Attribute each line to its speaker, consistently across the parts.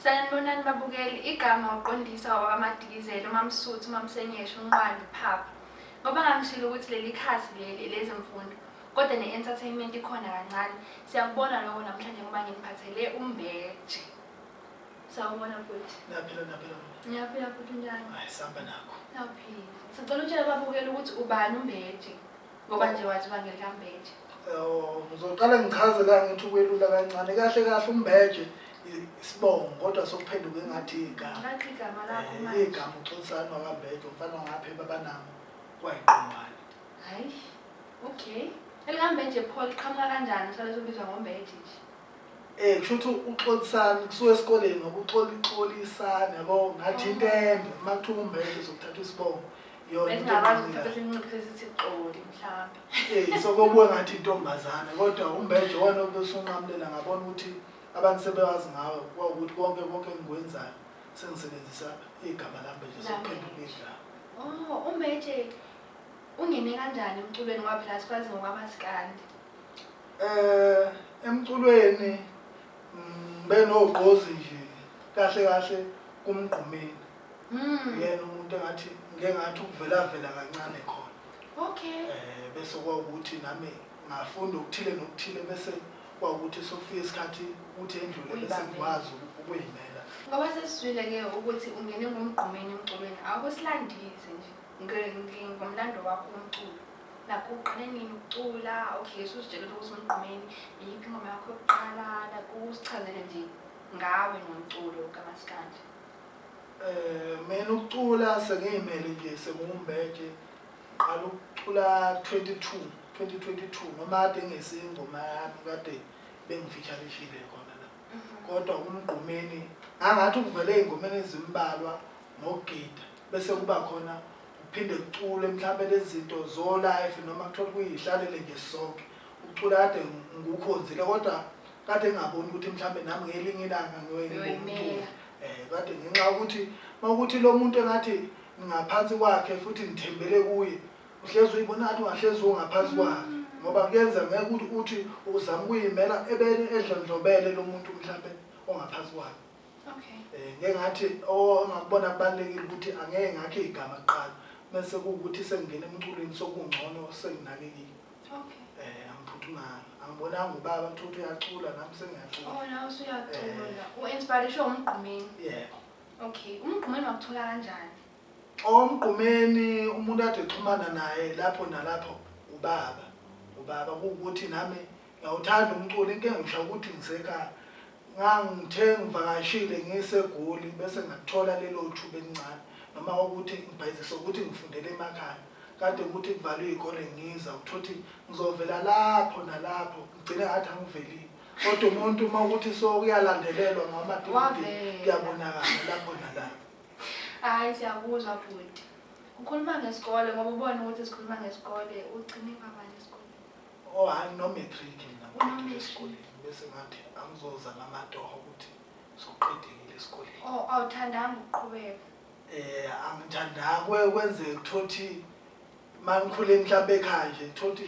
Speaker 1: Sanibonani babukeli, igama uqondisa wabakaMadikizela, uMamsuthu, uMamsenyesha, uNqwandi, Phapha. Ngoba ngangishilo ukuthi leli khasi leli elezemfundo, kodwa ne-entertainment ikhona kancane. Siyakubona lokho namhlanje ngoba nginiphathele uMbeje. Sawubona bhuti.
Speaker 2: Naphila naphila.
Speaker 1: Ngiyaphila futhi unjani?
Speaker 2: Hayi sihamba nakho.
Speaker 1: Naphila. Sicela utshele ababukeli ukuthi ubani uMbeje. Ngoba nje waziwa ngelikaMbeje.
Speaker 2: Oh, ngizoqala ngichaze la ngithi ukwelula kancane. Kahle kahle uMbeje isibongo kodwa sokuphenduke ngathi igama.
Speaker 1: Ngathi igama lakho
Speaker 2: Eh,
Speaker 1: manje.
Speaker 2: Igama uXolisani wakaMbeje umfana wangapha ebabanango kwayiqongwane.
Speaker 1: Hayi. Okay. ElikaMbeje pho liqhamuka kanjani usale usubizwa ngoMbeje nje?
Speaker 2: Eh kusho ukuthi uXolisani kusuka esikoleni ngoba uXolisani yabo ngathi into ende uma kuthiwa uMbeje sokuthatha isibongo. Yona into
Speaker 1: Besingakwazi
Speaker 2: enqamulayo.
Speaker 1: ukuthi sinciphise sithi Xoli mhlambe.
Speaker 2: Eh sokobuye ngathi intombazane kodwa uMbeje wona obesunqamulela ngabona ukuthi abantu sebewazi ngawe kwawukuthi konke konke engikwenzayo sengisebenzisa igama laMbeje sokuphenduka igama.
Speaker 1: Oh, uMbeje ungene kanjani emculweni ngoba phela sikwazi ngokwamaskandi.
Speaker 2: Eh emculweni benogqozi nje kahle kahle kumgqumeni. Yena umuntu engathi ngeke ngathi ukuvela vela kancane khona.
Speaker 1: Okay.
Speaker 2: Eh bese kwawukuthi nami ngafunda okuthile nokuthile bese kwawukuthi sokufika isikhathi ukuthi endlule bese
Speaker 1: Uyibambe.
Speaker 2: ngikwazi ukuyimela.
Speaker 1: Ngoba sesizwile ke ukuthi ungene ngomgqumeni emculweni, awukusilandise nje ngomlando wakho womculo. Nakho uqale nini ukucula? Okay, ususitshelile ukuthi umgqumeni, iyiphi ingoma yakho yokuqala? Nakho usichazele nje ngawe nomculo kamaskandi.
Speaker 2: Eh mina ukucula sengiyimele nje senguMbeje qala ukucula 2022 noma kade ngesingoma yami kade bengifeaturishile khona la. Kodwa kumgqumeni ngangathi ukuvele ey'ngomeni ezimbalwa nokugida bese kuba khona kuphinde kuculwe mhlawumbe lezi zinto zo-life noma kuthola kuyihlalele nje sonke. Ukucula kade ngikukhonzile kodwa kade ngingaboni ukuthi mhlawumbe nami ngelinye ilanga ngiyoye ngibe umculi.
Speaker 1: Uyoyimela.
Speaker 2: Eh kade ngenxa yokuthi mawukuthi lo muntu engathi ngingaphansi kwakhe futhi ngithembele kuye uhlezi uyibona ngathi ungahlezi ungaphansi kwakhe ngoba kuyenza ngeke ukuthi uthi uzama ukuyimela ebene edlondlobele lo muntu mhlambe ongaphansi kwakhe.
Speaker 1: Okay.
Speaker 2: Eh ngeke ngathi ongakubona kubalulekile ukuthi angeke ngakhe igama kuqala bese kuwukuthi sengingena emculweni sokungcono senginakekile.
Speaker 1: Okay.
Speaker 2: Eh angiphuthumanga angibonanga ubaba kuthiwa uyacula nami sengiyacula.
Speaker 1: Oh, nawe usuyacula. U-inspirishwe umgqumeni.
Speaker 2: Yebo.
Speaker 1: Okay. Umgqumeni wakuthola kanjani?
Speaker 2: Omgqumeni umuntu ade exhumana naye lapho nalapho ubaba. Ubaba kuwukuthi nami ngiyawuthanda umculo inkinga ngisho ukuthi ngisekhaya. Ngangithe ngivakashile ngiseGoli bese ngakuthola lelo thuba elincane noma ukuthi ngibhayizise ukuthi ngifundele emakhaya. Kade ukuthi kuvalwe iy'kole ngiza ukuthothi ngizovela lapho nalapho ngigcine ngathi angivelile. Kodwa umuntu uma ukuthi sokuyalandelelwa ngama-DVD
Speaker 1: Wavela.
Speaker 2: kuyabonakala lapho nalapho.
Speaker 1: Hayi siyakuzwa bhuti. Ukhuluma ngesikole ngoba ubona ukuthi sikhuluma ngesikole, ugcine kwabani esikoleni?
Speaker 2: Oh hayi no-matric mina ngiqedile
Speaker 1: Uno-matric.
Speaker 2: esikoleni bese ngathi angizozama amatoho ukuthi sokuqedekile esikoleni.
Speaker 1: Oh, awuthandanga ukuqhubeka.
Speaker 2: Eh angithandanga kwenzeka kuthothi mangikhule mhlawumbe ekhaya nje thothi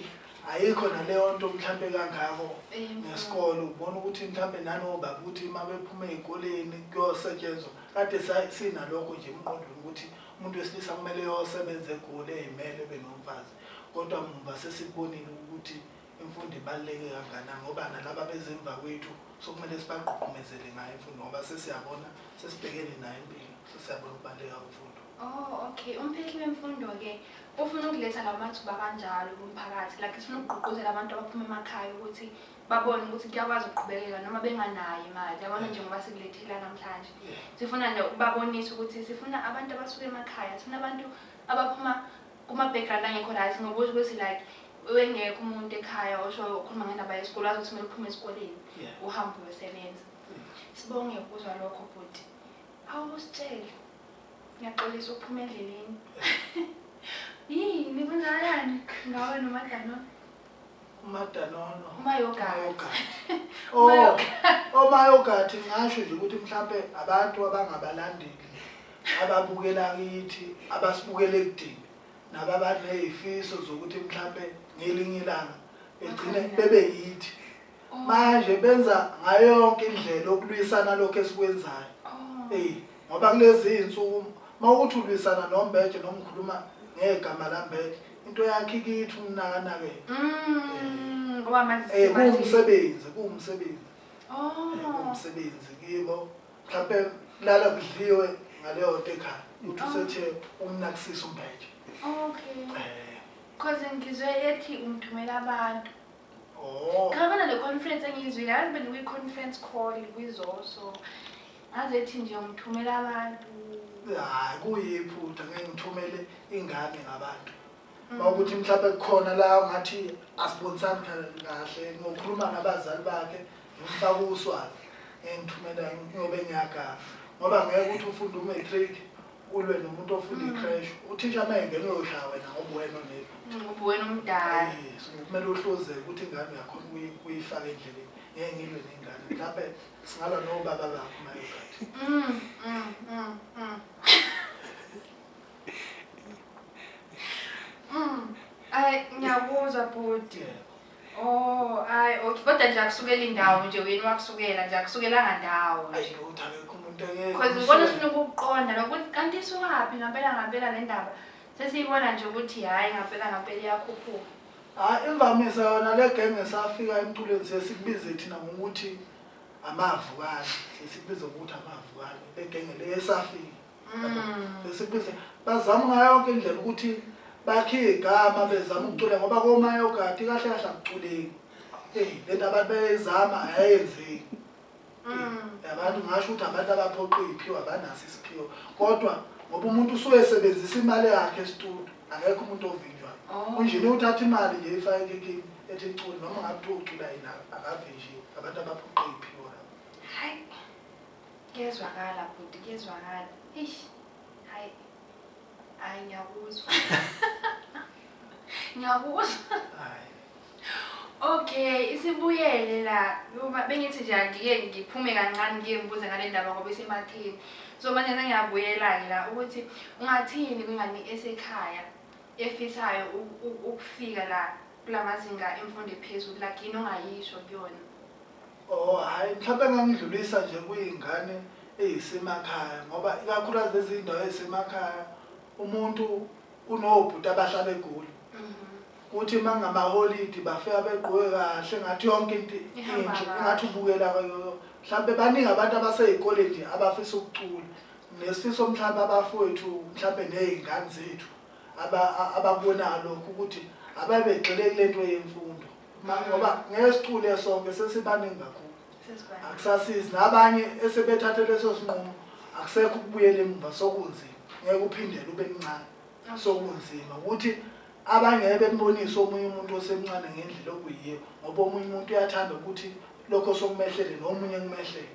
Speaker 2: ayikho naleyo nto mhlawumbe kangako ngesikole ubona ukuthi mhlawumbe nanobaba ukuthi uma bephuma ey'koleni kuyosetshenzwa kade sinalokho nje emqondweni ukuthi umuntu wesilisa kumele eyosebenza eGoli ey'mele ebe nomfazi kodwa muva sesikubonile ukuthi imfundo ibaluleke kangakanani ngoba nalaba bezemva kwethu sokumele sibagqugqumezele ngayo imfundo ngoba sesiyabona sesibhekene nayo impilo sesiyabona ukubaluleka kwemfundo.
Speaker 1: Oh, okay. Umphehli wemfundo ke ufuna ukuletha lawo mathuba kanjalo kumphakathi. Like sifuna ukugqugquzela abantu abaphuma emakhaya ukuthi babone ukuthi kuyakwazi ukuqhubekeka noma benganayo imali. Yabona njengoba sikulethela namhlanje. Sifuna nje ukubabonisa ukuthi sifuna abantu abasuka emakhaya, sifuna abantu abaphuma kuma-background angekho right ngoba usho ukuthi like wengekho umuntu ekhaya osho ukhuluma ngendaba yesikole wazi ukuthi kumele uphume esikoleni uhambe uyosebenza. Sibonge ukuzwa lokho bhuti. Awusitshele. Ngiyaxolisa ukuphuma endleleni. Yini kwenzakalani ngawe noMadanono?
Speaker 2: uMadanono.
Speaker 1: Umayogurt.
Speaker 2: Oh, omayogurt ngisho nje ukuthi mhlambe abantu abangabalandeli ababukela kithi abasibukele ekudeni nabo abanezifiso zokuthi mhlambe ngelinye ilanga begcine bebe yithi. Manje benza ngayo yonke indlela okulwisana lokho esikwenzayo. Ngoba kulezi iy'nsuku uma ukuthi ulwisana nombeje noma ukhuluma ngegama lambeje, into yakhe ikithi umnakanakele.
Speaker 1: Ngoba manje
Speaker 2: Kuwumsebenzi, kuwumsebenzi.
Speaker 1: Oh.
Speaker 2: Kuwumsebenzi kibo. Mhlawumbe kulala kudliwe ngaleyo nto ekhaya. Uthi usethe umnakisisa umbeje.
Speaker 1: Okay. Cause ngizwe ethi umthumela abantu.
Speaker 2: Oh.
Speaker 1: Ngabona le conference engiyizwile, yazi bengikwi conference call kwizoso. Ngazethi nje umthumela abantu.
Speaker 2: Hayi, kuyiphutha, ngeke ngithumele ingane ngabantu. Mawukuthi mhlawumbe kukhona la ngathi asibonisani kahle, ngokhuluma nabazali bakhe, ngimfaka uswazi. Ngeke ngithumela ngobe ngiyaganga. Ngoba ngeke ukuthi ufunde umatric ulwe nomuntu ofunda i-creche. Uthisha uma engena uyoshaya wena ngoba wena onebhuti.
Speaker 1: Ngoba wena umdala.
Speaker 2: So kumele uhluzeke ukuthi ingane uyakhona ukuyifaka endleleni. Ngeke ngilwe nengane. Mhlawumbe singalwa nobaba bakho uma eyokhathi.
Speaker 1: Ay, ngiyakuzwa bhuti. Oh, ay, okay. Kodwa nje akusukela indawo nje, wena wakusukela nje, akusukelanga ndawo nje.
Speaker 2: Ayi, lutho, akekho umuntu eke.
Speaker 1: Because ngibona sifuna ukuqonda nokuthi kanti isukaphi ngampela ngampela le ndaba. Sesiyibona nje ukuthi hayi ngampela ngampela iyakhuphuka.
Speaker 2: Hayi, imvamisa yona le genge esafika emculweni siye sikubize thina ngokuthi amavukane. Siye sikubize ngokuthi amavukane. Le genge le esafika. Sikubize bazama ngayo yonke indlela ukuthi bakhe igama bezama ukucula ngoba komayogadi kahle kahle akuculeki. Le nto abantu beyizama ayenzeki. Abantu ngasho ukuthi abantu abaphoqa iy'phiwo abanaso isiphiwo. Kodwa ngoba umuntu usuke esebenzisa imali yakhe esitudio, akekho umuntu ovinjwayo. Unjini uthatha imali nje ifake ekekini ethi icule noma ngabe kuthiwa ucula yena akavinjiwe. Abantu abaphoqa iy'phiwo labo.
Speaker 1: Hayi. Kuyezwakala bhuti, kuyezwakala. Eish. Hayi. Hayi, ngiyakuzwa. Ngiyakuzwa.
Speaker 2: Hayi.
Speaker 1: Okay, isibuyele la. Uma bengithi nje angike ngiphume kancane ngike ngibuze ngale ndaba ngoba isematheni. So manje sengiyabuyela-ke la ukuthi ungathini kwingane esekhaya efisayo ukufika la kulamazinga emfundo ephezulu, like yini ongayisho kuyona?
Speaker 2: Oh, hayi, mhlawumbe ngangidlulisa nje kuyingane eyisemakhaya ngoba ikakhulukazi lezi zindawo ezisemakhaya umuntu unobhuti abahlala eGoli. Kuthi uma ngamaholidi bafika begqoke kahle ngathi yonke into
Speaker 1: Ihamba
Speaker 2: inje,
Speaker 1: kahle.
Speaker 2: engathi ubukela mhlawumbe baningi abantu abasey'koleni nje abafisa ukucula. Nesifiso mhlawumbe abafowethu mhlawumbe ney'ngane zethu abakubonayo lokhu ukuthi ababegxile kule nto yemfundo. Ngoba ngeke sicule sonke sesibaningi kakhulu.
Speaker 1: Sesibaningi.
Speaker 2: Akusasizi nabanye esebethathe leso sinqumo, akusekho ukubuyela emuva, sokunzima. Ngeke uphindele ube mncane. Sokunzima ukuthi abangeke bembonise omunye umuntu osemncane ngendlela okuyiyo, ngoba omunye umuntu uyathanda ukuthi lokho sokumehlele nomunye kumehlele.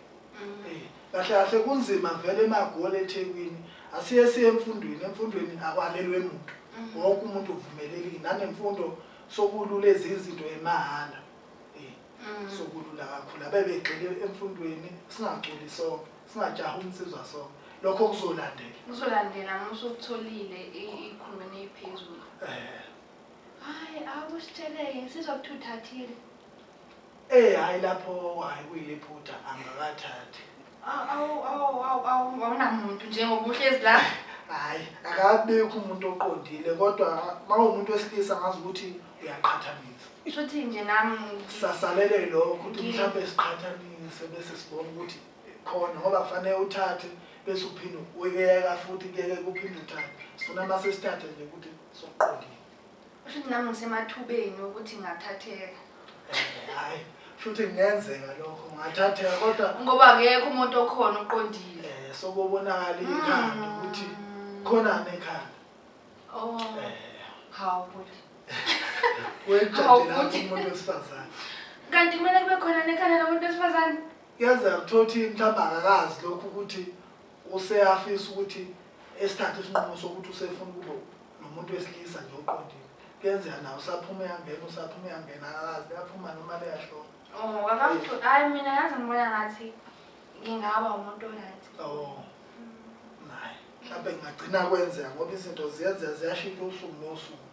Speaker 2: Kahle kahle kunzima vele emaGoli eThekwini. Asiye siye emfundweni, emfundweni akwalelwe muntu. Wonke umuntu uvumelekile nanemfundo sokulula izinto emahhala. Sokulula kakhulu. Abebegxile emfundweni, singaculi sonke, singajahi umsizwa sonke. Lokho kuzolandela.
Speaker 1: Kuzolandela uma usukutholile ikhulumeni ephezulu. Hayi, awusitsheleke, ngisizwa ukuthi uthathile.
Speaker 2: Hayi lapho, hayi kuyiphutha, angakathathi.
Speaker 1: Awu, awu, awu, awu, awunamuntu njengoba uhlezi la.
Speaker 2: Hayi, akabikho umuntu oqondile, kodwa uma uwumuntu wesilisa ngazi ukuthi uyaqhathanisa.
Speaker 1: Shuthi nje nami
Speaker 2: sasalele lokho ukuthi mhlawumbe siqhathanise bese sibone ukuthi khona, ngoba kufanele uthathe bese uphinde uyeka futhi kuyeke kuphinde uthathe. Sifuna uma sesithathe nje ukuthi sokuqondile.
Speaker 1: Shuthi nami ngisemathubeni ukuthi ngingathatheka.
Speaker 2: Hayi, shuthi kungenzeka lokho, ngingathatheka kodwa
Speaker 1: ngoba akekho umuntu okhona oqondile.
Speaker 2: Sokubonakala ikhanda ukuthi khona nekhanda.
Speaker 1: Oh. Hawu bhuti.
Speaker 2: Wejabula
Speaker 1: Hawu,
Speaker 2: lapho
Speaker 1: bhuti.
Speaker 2: umuntu wesifazane.
Speaker 1: Kanti kumele kube khona nekhanda nomuntu wesifazane?
Speaker 2: Kuyenzeka kuthiwa ukuthi mhlawumbe akakazi lokhu ukuthi useyafisa ukuthi esithathe isinqumo sokuthi usefuna ukuba nomuntu wesilisa nje oqondile. Kuyenzeka nawe usaphuma uyangena, usaphuma uyangena, akakazi liyaphuma noma liyashona.
Speaker 1: Oh, akamthu-, hayi mina yazi ngibona ngathi ngingaba umuntu o-right.
Speaker 2: Oh. Hayi, mhlawumbe ngingagcina kwenzeka ngoba izinto ziyenzeka ziyashintsha usuku nosuku.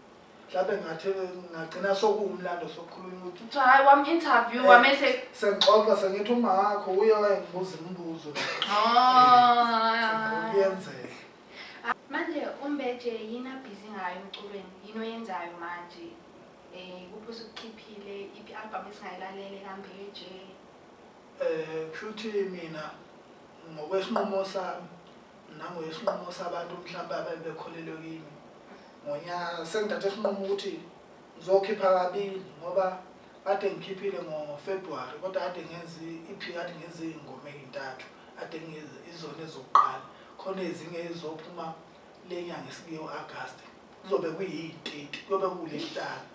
Speaker 2: Mhlawumbe ngathi ngagcina sokuwumlando sokukhuluma ukuthi
Speaker 1: Kuthiwa hayi wam-interview wamese
Speaker 2: sengixoxa sengithi uma wakho uye wayengibuza imibuzo.
Speaker 1: Oh.
Speaker 2: Kuyenzeka.
Speaker 1: Manje uMbeje yini abhizi ngayo emculweni? Yini oyenzayo manje? Kuphi usukukhiphile? Iphi i-album esingayilalele kaMbeje?
Speaker 2: Kushuthi mina ngokwesinqumo sami nangowesinqumo sabantu mhlawumbe abebekholelwe kimi ngonyaka sengithathe isinqumo ukuthi ngizokhipha kabili ngoba kade ngikhiphile ngoFebruary kodwa kade ngenza i-EP, kade ngenza iy'ngoma ey'ntathu, kade ngenza izona ezokuqala, khona ezinye ezizophuma le nyanga esikuyo August, kuzobe kuyi-30, kuyobe kuwuLwesihlanu.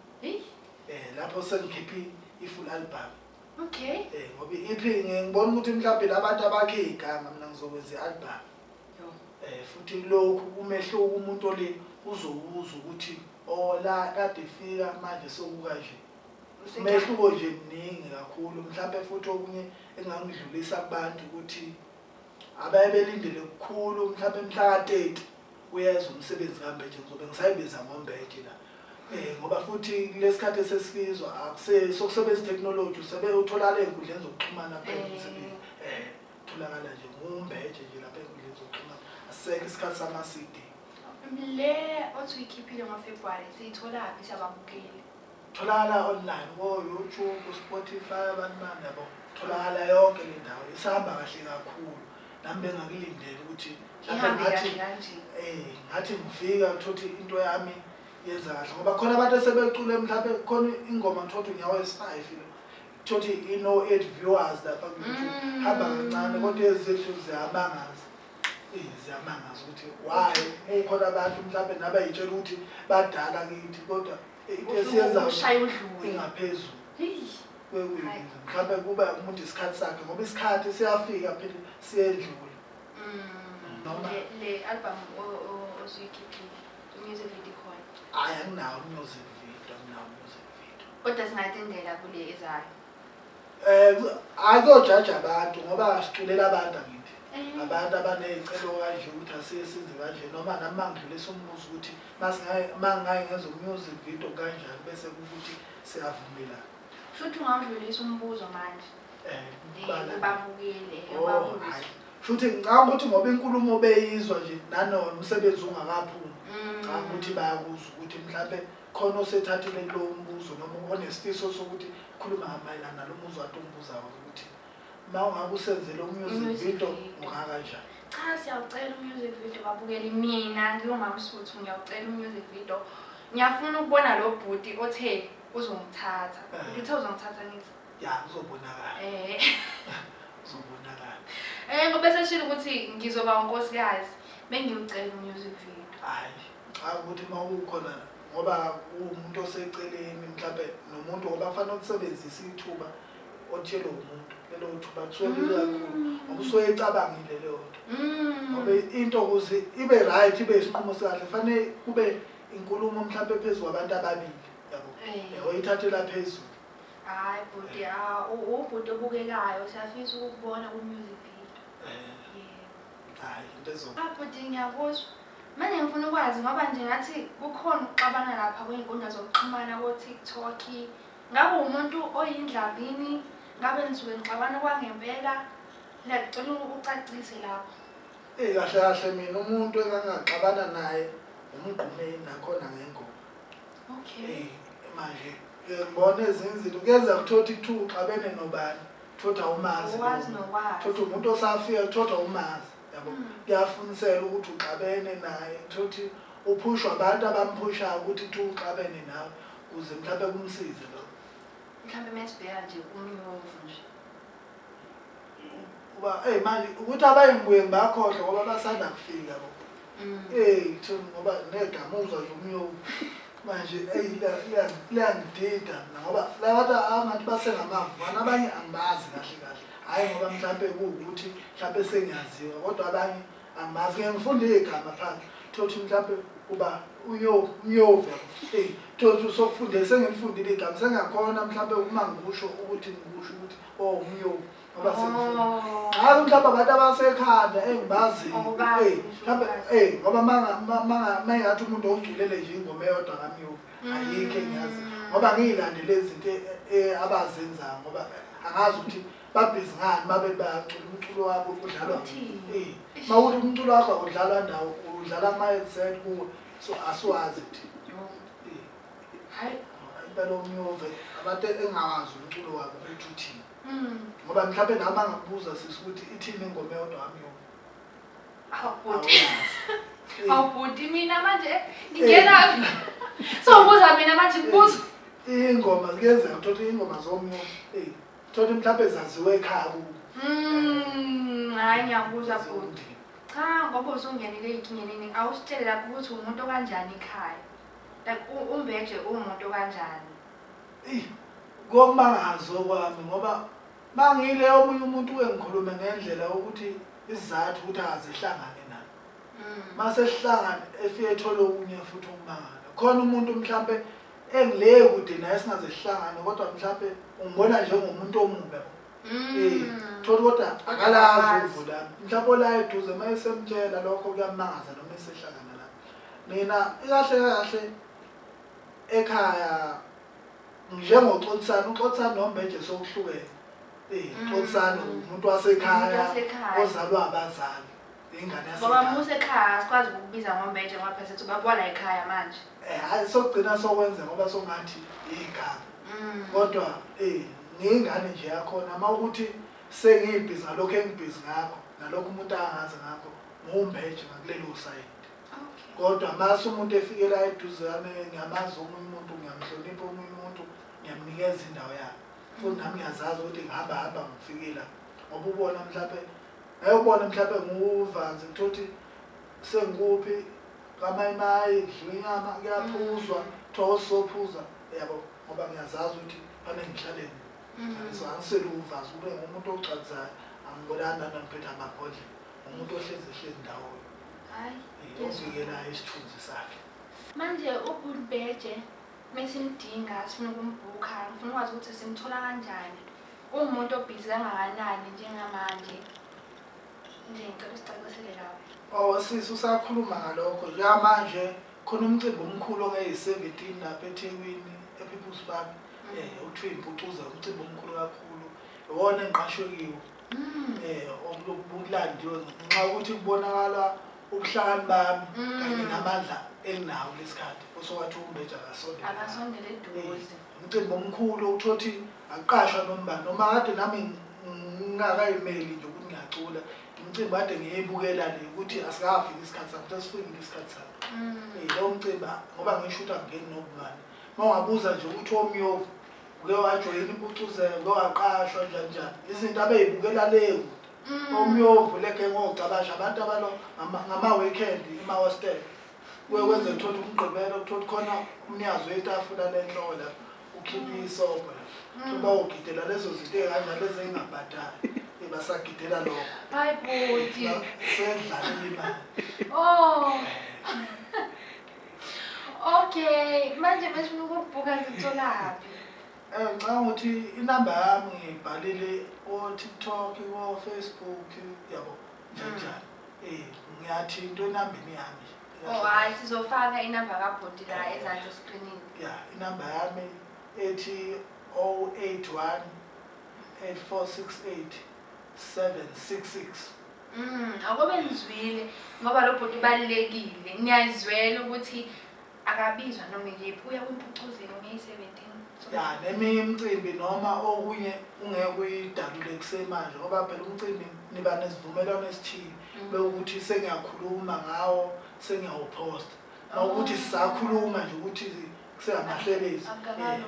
Speaker 2: Lapho sengikhiphe i-full album.
Speaker 1: Okay.
Speaker 2: Ngoba i-EP ngibona ukuthi mhlawumbe labantu abakhe igama mina ngizokwenza i-album. Futhi lokhu umehluko umuntu ole uzowuzwa ukuthi oh la kade ifika manje sokukanje. Umehluko nje mningi kakhulu. Mhlawumbe futhi okunye engangidlulisa kubantu ukuthi abaye belindele kukhulu mhlawumbe mhla ka-30 uyeza umsebenzi kaMbeje, ngizobe ngisayibiza ngoMbeje la. Ngoba futhi kulesikhathi esesikizwa sokusebenzisa technology usebe utholakala ey'nkundleni zokuxhumana phela umsebenzi. Utholakala nje nguMbeje nje lapha ey'nkundleni zokuxhumana. Asisekho isikhathi sama-CD.
Speaker 1: Le othi uyikhiphile ngoFebruary siyitholaphi siyababukeli?
Speaker 2: Tholakala online ko-YouTube, Spotify, abantu bami yabo. Tholakala yonke le ndawo. Isahamba kahle kakhulu. Nami bengakulindele ukuthi mhlawumbe ngathi ngathi ngifika ngithothi into yami yenza kahle ngoba khona abantu esebecule mhlawumbe khona ingoma ngithothi unyawo esi-5 lo thothi ino-8 viewers lapha ku-YouTube, hamba kancane kodwa ezethu ziyamangaza. Ziyamangaza ukuthi why kukhona abantu mhlawumbe nabayitshela ukuthi badala kithi kodwa into esiyenzayo ingaphezulu. Mhlawumbe kuba umuntu isikhathi sakhe ngoba isikhathi siyafika phela siyedlula.
Speaker 1: Noma le album osuyikhiphile music video khona?
Speaker 2: Hayi, anginawo music video, anginawo music video.
Speaker 1: Kodwa singayitendela kule ezayo.
Speaker 2: Akuyojaja abantu ngoba siculela abantu angithi. Abantu abaney'celo kanje ukuthi asiye senze kanje noma nami mangidlulisa umbuzo ukuthi mangingaye ngenza music video kanjani bese kukuthi siyavumelana.
Speaker 1: Shuthi ungawudlulisa umbuzo manje. Ubabukele, ubabuze.
Speaker 2: Shuthi ngicabanga ukuthi ngoba inkulumo beyizwa nje nanoma umsebenzi ungakaphumi. Ngicabanga ukuthi bayakuzwa ukuthi mhlambe khona osethathile kulowo mbuzo noma onesifiso sokuthi khuluma mayelana nalo mbuzo ade umbuzayo ukuthi ma ungabe usenzele umusic video ungakanjani.
Speaker 1: Cha, siyawucela umusic video babukeli. Mina nginguMamSuthu ngiyawucela umusic video. Ngiyafuna ukubona lo bhuti othe uzongithatha. Uthe uzongithatha ngithi?
Speaker 2: Ya, uzobonakala. Uzobonakala.
Speaker 1: Ngoba seshilo ukuthi ngizoba unkosikazi, bengiwucela umusic video.
Speaker 2: Hayi, cha ukuthi mawukhona ngoba umuntu oseceleni mhlawumbe nomuntu ngoba kufanele usebenzise ithuba otshelwe umuntu lelo thuba kusuke likakhulu ngoba usuke ecabangile leyo nto. Ngoba into ukuze ibe right ibe isinqumo sikahle fanele kube inkulumo mhlawumbe phezulu kwabantu ababili yabo. Oyithathela phezulu.
Speaker 1: Hayi bhuti, ubhuti obukekayo siyafisa ukubona ku music video.
Speaker 2: Hayi into ezo.
Speaker 1: Bhuti ngiyakuzwa. Manje ngifuna ukwazi ngoba nje ngathi kukhona ukuxabana lapha kwezinkundla zokuxhumana ko TikTok. Ngabe umuntu oyindlavini, ngabe nisuke nixabana kwangempela? Ngiyacela ucacise lapho.
Speaker 2: Kahle kahle mina umuntu engangaxabana naye umgqumeni nakhona ngengoma.
Speaker 1: Okay.
Speaker 2: Manje ngibona ezinye izinto kuyenzeka kuthiwa kuthiwa uxabene nobani, kuthiwa awumazi.
Speaker 1: Awazi nokwazi.
Speaker 2: Kuthiwa umuntu osafika kuthiwa awumazi. Yabo. Kuyafunisela ukuthi uxabene naye, kuthiwa uphushwa abantu abamphushayo ukuthi kuthiwa uxabene nawe ukuze mhlawumbe kumsize lokho.
Speaker 1: Mhlawumbe mesibheka nje umnyovu nje.
Speaker 2: Uba manje ukuthi abayingibuye ngibakhohlwa ngoba basanda kufika bo. Kuthiwa ngoba negama uzwa nje umnyovu. Manje liyangidida mina ngoba labantu angathi basengamavukana abanye angibazi kahle kahle. Hhayi ngoba mhlampe kuwukuthi mhlampe sengiyaziwa kodwa abanye angibazi. Ngeke ngifunde igama phandle. Thothi mhlampe kuba unyovu yabo. Thothi usokufunde sengilifundile igama sengiyakhona mhlampe uma ngikusho ukuthi ngikusho ukuthi oh umnyovu. Ngoba sengifuna. Hayi mhlawumbe abantu abasekhanda engibaziyo.
Speaker 1: Awubazi,
Speaker 2: Eh, mhlawumbe
Speaker 1: usubazi.
Speaker 2: ngoba manga mayingathi umuntu oculele nje ingoma eyodwa kaMyovu ayikho engiyazi. Ngoba ngiyilandele izinto abazenzayo ngoba angazi ukuthi babhizi ngani babe bacula umculo wabo udlalwa.
Speaker 1: Uthini?
Speaker 2: Mawuthi umculo wakho udlalwa ndawo, udlala ama-headset kuwe. So asiwazi thina.
Speaker 1: Hayi.
Speaker 2: Impela oMyovu abantu engawazi umculo wabo ukuthi uthini. Ngoba mhlawumbe nami angakubuza sisi ukuthi ithini ingoma eyodwa kaMyovu.
Speaker 1: Hawu bhuti.
Speaker 2: Awazi.
Speaker 1: Hawu bhuti mina manje ngingena. So ubuza mina manje ngibuza.
Speaker 2: Ingoma kuyenzeka uthola ingoma zoMyovu. Uthola mhlawumbe zaziwe ekhaya kubo.
Speaker 1: Hayi ngiyakuzwa bhuti. Cha ngoba usungenile ey'nkingeni eningi awusitshele lapho ukuthi umuntu okanjani ekhaya. Like uMbeje uwumuntu okanjani?
Speaker 2: Eyi, kokumangazo kwami ngoba mangile omunye umuntu uke ngikhulume ngendlela yokuthi isizathu ukuthi akazehlangane naye. Mase sihlangane efike ethola okunye futhi ukumangala. Khona umuntu mhlambe engile kude naye singaze sihlangane kodwa mhlambe ungibona njengomuntu omubi. Thola kodwa akalazi uvo lami. Mhlawumbe ola eduze uma esemtshela lokho kuyamangaza noma esehlangana la. Mina ikahle kahle ekhaya njengoXolisani, uXolisani noMbeje sokuhlukene. uXolisani umuntu wasekhaya ozalwa abazali. Ingane yasekhaya.
Speaker 1: Ngoba musekhaya sikwazi ukukubiza ngoMbeje ngoba phela sethi ubaba la ekhaya manje.
Speaker 2: Hayi sokugcina sokwenza ngoba songathi igama. Kodwa ngiyingane nje yakhona uma ukuthi sengibhizi ngalokho engibhizi ngakho nalokho umuntu angazi ngakho nguMbeje ngakulelo sayidi. Kodwa mase umuntu efikela eduze yami ngiyamazi omunye umuntu ngiyamhlonipha omunye umuntu ngiyamnikeza indawo yakhe. Futhi nami ngiyazazi ukuthi ngihamba hamba ngifikile ngoba ubona mhlawumbe ngayobona mhlawumbe nguvanzi ngithothi sengikuphi kamayimayi kudliwa inyama kuyaphuzwa kuthiwa sophuza yabo ngoba ngiyazazi ukuthi fanele ngihlale. So angisele uvanzi ube ngumuntu ogcwalisayo angibonani nami ngiphethe amabhodlela umuntu ohlezi ehlezi ndawonye.
Speaker 1: Hayi
Speaker 2: ovikelayo isithunzi sakhe.
Speaker 1: Manje uBhut'Mbeje mesimdinga sifuna ukumbhukha ngifuna ukwazi ukuthi simthola kanjani. Uwumuntu obhizi kangakanani njengamanje? Nje ngicela usicacisele lapho.
Speaker 2: Oh sisi usakhuluma ngalokho njengamanje khona umcimbi omkhulu ongeyi-17 lapha eThekwini ePeople's Park. Uthiwa impucuza umcimbi omkhulu kakhulu. Iwona engiqashwe kiwo. Okulandiwe ngenxa yokuthi kubonakala ubuhlakani bami kanye namandla enginawo lesikhathi. Osokwathi uMbeje akasondele.
Speaker 1: Akasondele eduze.
Speaker 2: Umcimbi omkhulu uthothi aqashwa noma noma kade nami ngingakayimeli nje ukuthi ngiyacula. Umcimbi kade ngiyibukela le ukuthi asikafiki isikhathi sami, sesifikile isikhathi sami. Lo mcimbi ngoba ngisho ukuthi angeni nobani. Uma ungabuza nje ukuthi oMyovu uke wajoyina impucuzeko, uke waqashwa njani njani. Izinto abeyibukela le kude. OMyovu leke ngocabasha abantu abalo ngama-weekend ema-hostel. Kuye kwenze uthola umgqibelo, uthola khona umnikazi wetafula lenhloko lapho ukhipha isobho lapho. Thoba ugidela lezo zinto ey'kanjalo lezi ey'ngabhadali. Basagidela lokho.
Speaker 1: Hayi bhuti.
Speaker 2: Sendlalela imali.
Speaker 1: Oh. Okay, manje besifuna ukubhuka sitholaphi?
Speaker 2: Ngicabanga ukuthi inamba yami ngiyibhalile ko-TikTok, ko-Facebook, yabo njani njani. Ngiyathi into enambeni yami.
Speaker 1: Oh hayi sizofaka inamba kaBhuti la ezansi escreenini.
Speaker 2: Yeah, inamba yami ethi 081 8468 766.
Speaker 1: Akobe nizwile ngoba lo bhuti ubalulekile. Niyazwela ukuthi akabizwa noma yiphi uya kwimpucuzeko ngeyi-17.
Speaker 2: Ya, neminye imicimbi noma okunye ungeke uyidalule kusemanje ngoba phela umcimbi niba nesivumelwano esithile bekuthi sengiyakhuluma ngawo sengiyawuphosta. Mawukuthi sisakhuluma nje ukuthi kusengamahlebezi.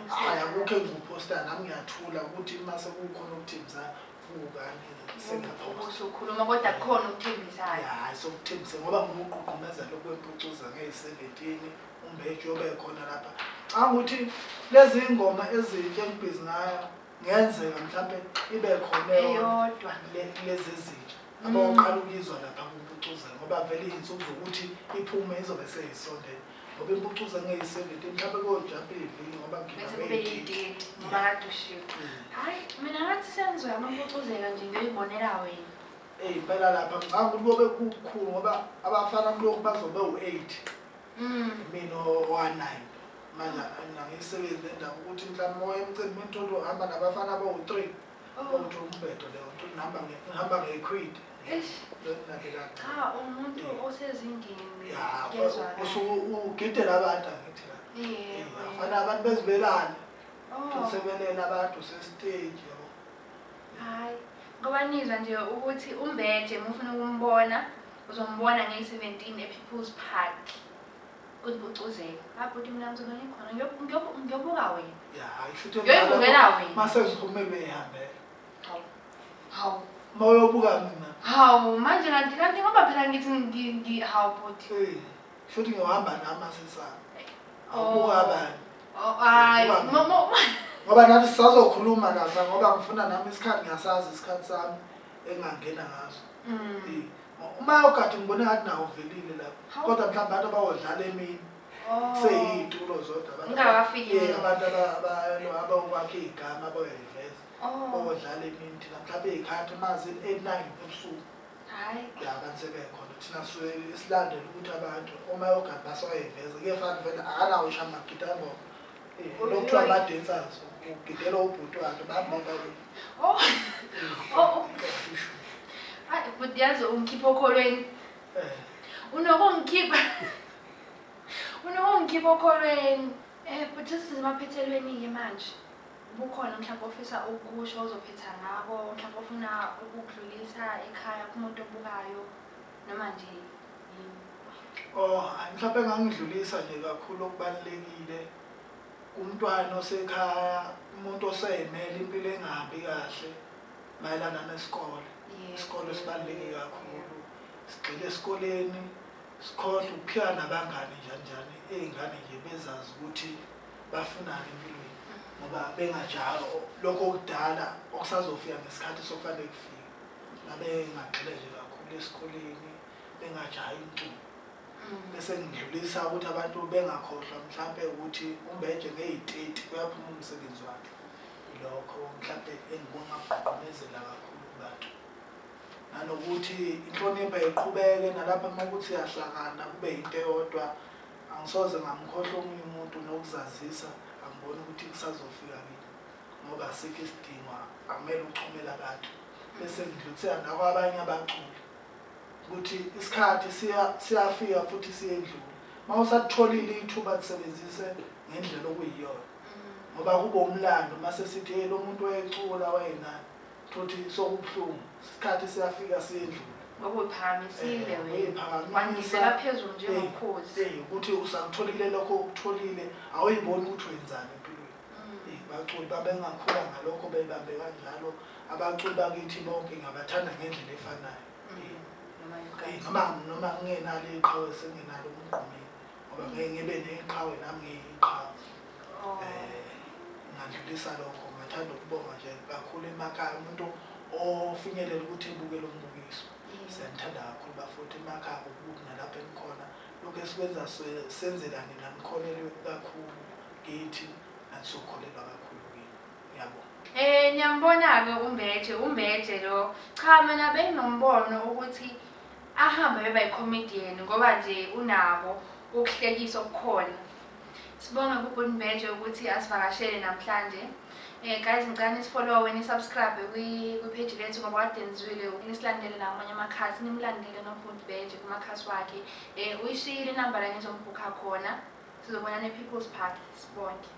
Speaker 2: Hayi akukho engikuphosta nami ngiyathula ukuthi mase kukhona okuthembisa kukani sengiyaphosta.
Speaker 1: Usukhuluma kodwa kukhona okuthembisayo.
Speaker 2: Hayi sokuthembisa ngoba ngikuqhuqhumeza lokhu kwempucuza ngeyi-17 uMbeje obe khona lapha. Cha ukuthi lezi ingoma ezintsha engibhizi ngayo ngenzeka mhlawumbe ibe khona
Speaker 1: eyodwa
Speaker 2: lezi ezintsha. Abawuqala ukuyizwa lapha kumpucuza ngoba vele iy'nsuku zokuthi iphume izobe seyisondele. Ngoba impucuza ngeyi-17 mhlawumbe kuyojampa iviki ngoba
Speaker 1: Bese kube yi-date ngoba kade ushiwo. Hhayi, mina ngathi sengizoya kwimpucuzeka nje ngiyoyibonela wena.
Speaker 2: Eyi impela lapha ngicabanga ukuthi kobe kukhulu ngoba abafana kulokhu bazobe u-8. Mina owa-9. Manje angiyisebenzi le ndaba ukuthi mhlawumbe moya emcimbini uthole uhamba nabafana abawu-3. Uthi umbhedo leyo nto ngihamba ngekhwidi.
Speaker 1: Cha, umuntu osezingeni.
Speaker 2: Ya, usuke ugidela abantu angithi la.
Speaker 1: Yebo.
Speaker 2: Afana abantu bezibelane. Usebelela abantu usestage yabo.
Speaker 1: Hayi, ngoba nizwa nje ukuthi uMbeje mufuna ukumbona, uzombona ngeyi-17 ePeople's Park. Kuyipucuzeka. Hayi bhuti mina ngizobe ngikhona ngiyobuka wena.
Speaker 2: Ya, hayi shuthi
Speaker 1: Ngiyoyibukela wena.
Speaker 2: Mase ngiphume behambela.
Speaker 1: Hawu. Hawu.
Speaker 2: Mawuyobuka mina.
Speaker 1: Hawu, manje kanti ngoba phela ngithi hawu bhuti.
Speaker 2: Eh, shuthi ngiyohamba nami asesana. Awubuka abanye.
Speaker 1: Oh, hayi,
Speaker 2: ngoba nathi sisazokhuluma lapha ngoba ngifuna nami isikhathi ngiyasazi isikhathi sami engangena ngaso. Uma ukade ngibone ngathi nawo uvelile lapha. Kodwa mhlawumbe abantu abawodlala emini. Seyiyitulo zodwa abantu.
Speaker 1: Ngingakafiki.
Speaker 2: Abantu abawokwakha igama abayoyiveza. Bawodlala emini thina mhlawumbe iy'khathi mazi 8 9 ebusuku.
Speaker 1: Hayi.
Speaker 2: Ya abantu sebekhona thina suke silandele ukuthi abantu uma yogadi basoyiveza kuyefana vele akanawo isho amagida ngoma. Lokuthiwa ama-dancers ugidela ubhuti wakhe bambeka le.
Speaker 1: Oh. Oh. Hayi bhuti yazi ungikhipha okholweni. Unokungikhipha. Unokungikhipha okholweni. Bhuti sisemaphethelweni-ke manje. Bukhona mhlawumbe ofisa ukusho ozophetha ngako, mhlawumbe ofuna ukudlulisa ekhaya kumuntu obukayo noma nje yini?
Speaker 2: Oh, mhlawumbe engangidlulisa nje kakhulu okubalulekile umntwana osekhaya, umuntu oseyimele impilo engahambi kahle mayelana nesikole. Isikole sibaluleke kakhulu. Sigxile esikoleni, sikhohlwe ukuphila nabangani njani njani. Iy'ngane nje bezazi ukuthi bafunani empilweni ngoba bengajahi lokho okudala okusazofika ngesikhathi sokufanele kufike. Babengagxile nje kakhulu esikoleni, bengajahi imculo. Bese ngidlulisa ukuthi abantu bengakhohlwa mhlampe ukuthi uMbeje ngeyi-30 kuyaphuma umsebenzi wakhe. Lokho mhlampe engikungagqugqumezela kakhulu kubantu. Nanokuthi inhlonipho iqhubeke nalapha uma kuthi siyahlangana kube yinto eyodwa. Angisoze ngamkhohlwa omunye umuntu nokuzazisa angiboni ukuthi kusazofika kini ngoba asikho isidingo akumele uchumele abantu. Bese ngidlulisela nakwabanye abaculi ukuthi isikhathi siyafika futhi siyendlula. Uma usatholile ithuba lisebenzise ngendlela okuyiyona. Ngoba kube umlando mase sithi hey lo muntu wayecula wayenani. Thothi sokubuhlungu isikhathi siyafika siyendlula.
Speaker 1: Ngoba uyiphakamisile wena. Wandisela phezulu njengokhozi.
Speaker 2: Ukuthi usakutholile lokho okutholile awuyiboni ukuthi wenzani empilweni. Baculi babengakhula ngalokho bebambe kanjalo. Abaculi bakithi bonke ngabathanda ngendlela efanayo. Noma ngingenalo iqhawe senginalo umgqumeni ngoba ngeke ngibe neqhawe nami ngiyiqhawe. Ngadlulisa lokho ngathanda ukubonga nje kakhulu emakhaya umuntu ofinyelela ukuthi ebuke lo mbukiso. Siyanithanda kakhulu bafowethu emakhaya kukubi nalapho enikhona. Lokhu esikwenza senzela nina nikholelwe kakhulu kithi nathi sokholelwa kakhulu kini. Ngiyabonga.
Speaker 1: Niyambona-ke uMbeje lo. Cha mina benginombono ukuthi ahambe beba yi-comedian ngoba nje unako ukuhlekisa okukhona. Sibonge kuBhuti Mbeje ukuthi asivakashele namhlanje. Guys ngicela nisifollowe ni-subscribe kwi-page lethu ngoba kade nizwile nisilandele nakwamanye amakhasi, nimlandele noBhuti Mbeje kumakhasi wakhe. Uyishiyile inamba la nizombhukha khona. Sizobonana e-People's Park. Sibonge.